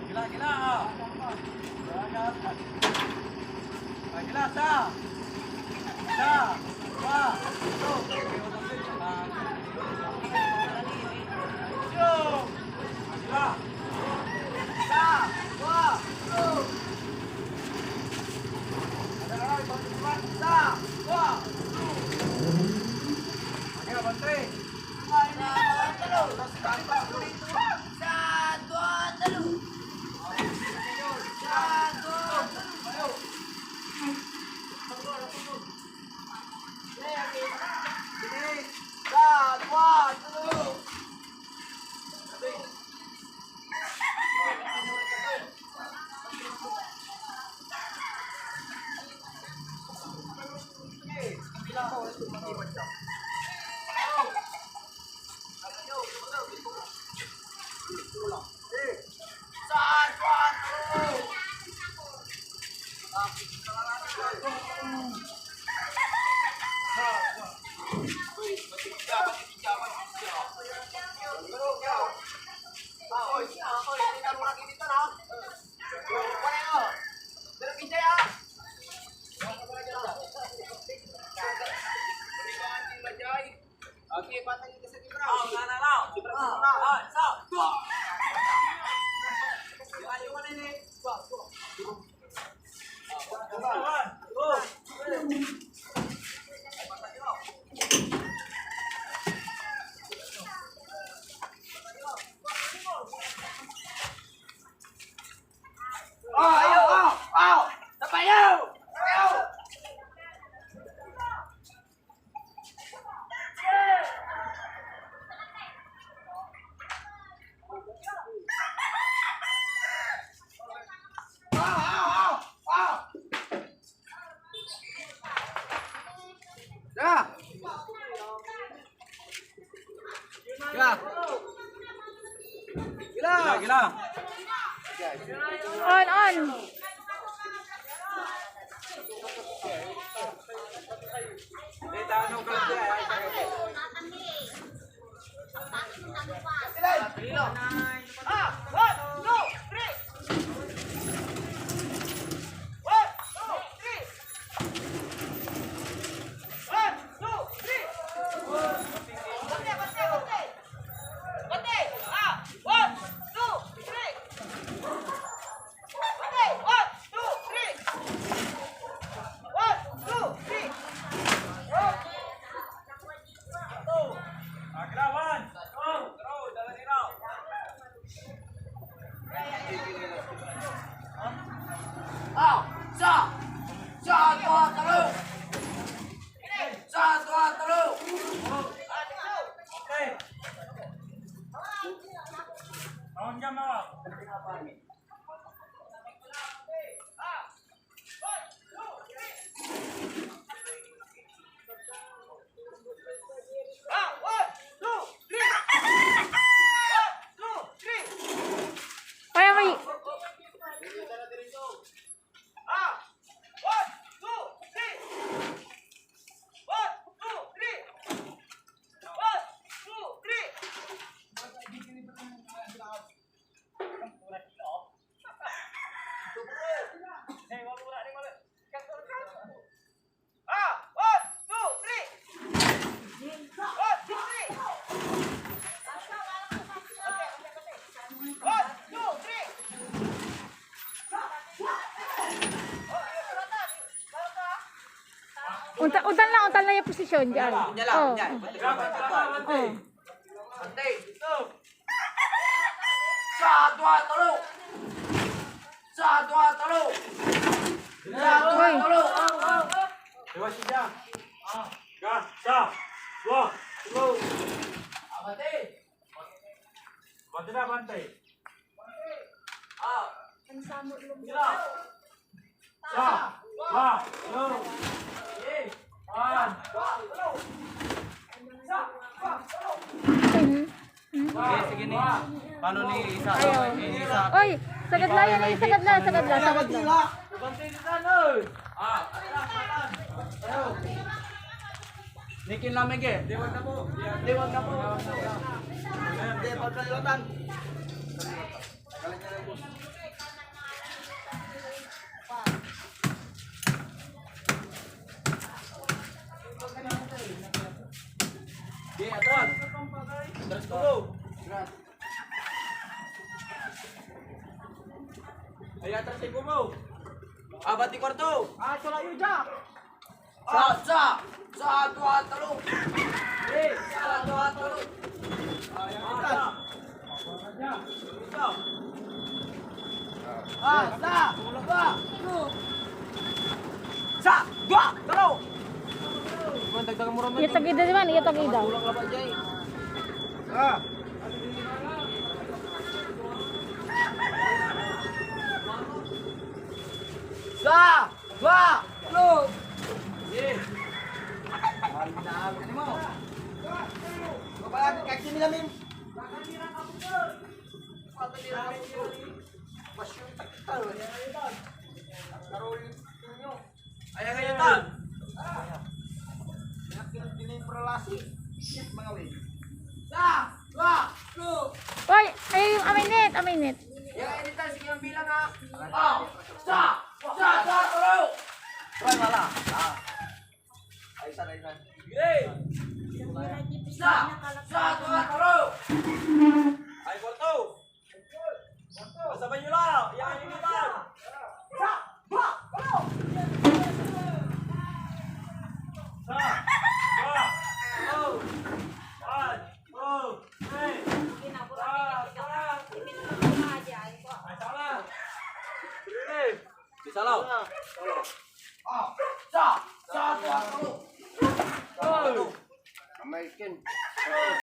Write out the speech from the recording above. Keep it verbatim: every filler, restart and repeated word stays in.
Gila, gila, ah. Ah, gila, sa. Sa. Dua. Tlo. Gila. Sa. Dua. Tlo. Sa. Dua. Tlo. Bantay. Ya. Ya. Gila, gila. On, on. Aw! Sa! Sa, dua, talo! Sa, dua, talo! Kaya may Unta-, untan lang, untan lang yung posisyon dyan. Diyan lang, oh, diyan. Oh. Ante. Sa, dua, talo! Sa, dua, talo! Sa, dua, talo! Diwa siya. Ga, sa, dua, talo! Abante! Bati na, bantay. Ah. Ang samot mo. Sila. Sa. Wa. Yo. Eh. Wan. Sa. Wa. Sige, sige ni. Paano ni isa? Ayaw. Ni isa. Oy, sagad la yan, eh. Sagad la, sagad la, sagad la. Nikin lamig eh. Diwag na po. Diwag na po. Hindi, pagkaliwatan. Di, atras. Atras ko. Ay, atras ko mo. Abat di kwarto. Ah, sala yun dyan. Sa, sa, sa, dua, talo. Eh, sa, dua, talo. Ah, sa. Ah, sa, dua, talo. Sa, dua, talo. Iyatagida naman, iyatagida. Ah. Sa, dua, talo. Sige. Ang dami mo. Babae, kasi nila, min. Patay nila, min. Mas yung takita, eh. Karol ninyo. Ay, ang ayatan. Mga win. Sa, dua, talo. Oy, ay, aminit, aminit. Yan, initan, sige ang bilang, ha. Ah, sa, sa, sa, talo. Try, wala. Ah. Ay, isa na, isa. Sige. Sa, sa, sa, talo. Ay, kwarto. Sabay nyo lang. Yan, initan. Sa, sa, talo. Sa, sa, talo. One, two, three. Sa, sa, ay, sala. Three. Isa lang. Ah, sa, sa, sa, sa. Kamay, Ken.